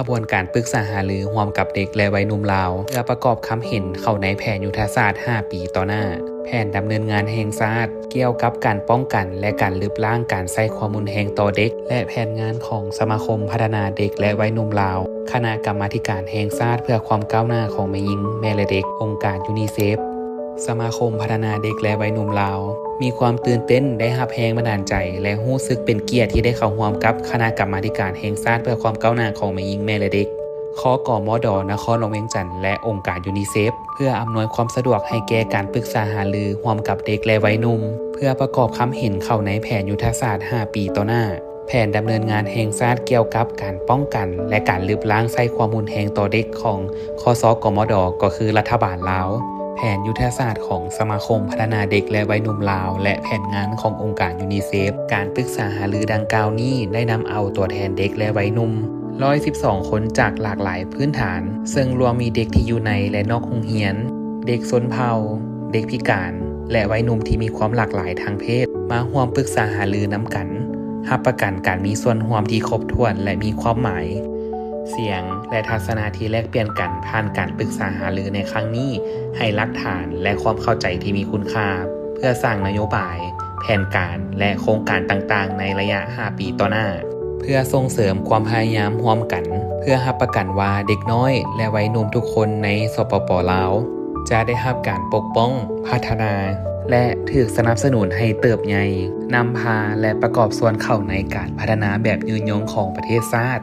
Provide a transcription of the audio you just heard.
ຂະບວນການປຶກສາຫາລືຮ່ວມກັບເດັກ ແລະ ໄວໜຸ່ມລາວ ເພື່ອປະກອບຄຳເຫັນເຂົ້າໃນແຜນຍຸດທະສາດຫ້າປີຕໍ່ໜ້າ, ແຜນດຳເນີນງານແຫ່ງຊາດກ່ຽວກັບການປ້ອງກັນ ແລະ ການລຶບລ້າງການໃຊ້ຄວາມຮຸນແຮງຕໍ່ເດັກ ແລະ ແຜນງານຂອງສະມາຄົມພັດທະນາເດັກ ແລະ ໄວໜຸ່ມລາວ, ຄະນະກຳມາທິການແຫ່ງຊາດເພື່ອຄວາມກ້າວໜ້າຂອງແມ່ຍິງ ແມ່ ແລະ ເດັກ, ອົງການຢູນິເຊຟ. ສະມາຄົມພັດທະນາເດັກ ແລະ ໄວໜຸ່ມລາວ ມີຄວາມຕື່ນເຕັ້ນ ໄດ້ຮັບແຮງບັນດານໃຈ ແລະ ຮູ້ສຶກເປັນກຽດທີ່ໄດ້ເຂົ້າຮ່ວມກັບຄະນະກຳມາທິການແຫ່ງຊາດເພື່ອຄວາມກ້າວໜ້າຂອງແມ່ຍິງ ແມ່ ແລະ ເດັກ ຄກມດ ນະຄອນຫຼວງວຽງຈັນ ແລະ ອົງການຢູນິເຊຟ ເພື່ອອຳນວຍຄວາມສະດວກໃຫ້ແກ່ການປຶກສາຫາລືຮ່ວມກັບເດັກ ແລະ ໄວໜຸ່ມ ເພື່ອປະກອບຄຳເຫັນເຂົ້າໃນແຜນຍຸດທະສາດຫ້າປີຕໍ່ໜ້າ, ແຜນດຳເນີນງານແຫ່ງຊາດກ່ຽວກັບການປ້ອງກັນ ແລະ ການລຶບລ້າງໃຊ້ຄວາມຮຸນແຮງຕໍ່ເດັກຂອງ ຄສກມດ ກໍຄືລັດຖະບານລາວ, ແຜນຍຸດທະສາດຂອງສະມາຄົມພັດທະນາເດັກ ແລະ ໄວໜຸ່ມລາວ ແລະ ແຜນງານຂອງອົງການຢູນິເຊຟ. ການປຶກສາຫາລືດັ່ງກ່າວນີ້ໄດ້ນຳເອົາຕົວແທນເດັກ ແລະ ໄວໜຸ່ມ ໜຶ່ງຮ້ອຍສິບສອງຄົນຈາກຫຼາກຫຼາຍພື້ນຖານ, ເຊິ່ງລວມມີເດັກທີ່ຢູ່ໃນ ແລະ ນອກໂຮງຮຽນ, ເດັກຊົນເຜົ່າ, ເດັກພິການ ແລະ ໄວໜຸ່ມທີ່ມີຄວາມຫຼາກຫຼາຍທາງເພດ ມາຮ່ວມປຶກສາຫາລືນຳກັນ, ຮັບປະກັນການມີສ່ວນຮ່ວມທີ່ຄົບຖ້ວນ ແລະ ມີຄວາມໝາຍ. ສຽງ ແລະ ທັດສະນະທີ່ແລກປ່ຽນກັນຜ່ານການປຶກສາຫາລືໃນຄັ້ງນີ້ ໃຫ້ຫຼັກຖານ ແລະ ຄວາມເຂົ້າໃຈທີ່ມີຄຸນຄ່າ ເພື່ອສ້າງນະໂຍບາຍ, ແຜນການ ແລະ ໂຄງການຕ່າງໆ ໃນໄລຍະຫ້າປີຕໍ່ໜ້າ, ເພື່ອສົ່ງເສີມຄວາມພະຍາຍາມຮ່ວມກັນ ເພື່ອຮັບປະກັນວ່າເດັກນ້ອຍ ແລະ ໄວໜຸ່ມທຸກຄົນໃນ ສປປ ລາວ ຈະໄດ້ຮັບການປົກປ້ອງ, ພັດທະນາ ແລະ ຖືກສະໜັບສະໜູນໃຫ້ເຕີບໃຫຍ່, ນຳພາ ແລະ ປະກອບສ່ວນເຂົ້າໃນການພັດທະນາແບບຍືນຍົງຂອງປະເທດຊາດ.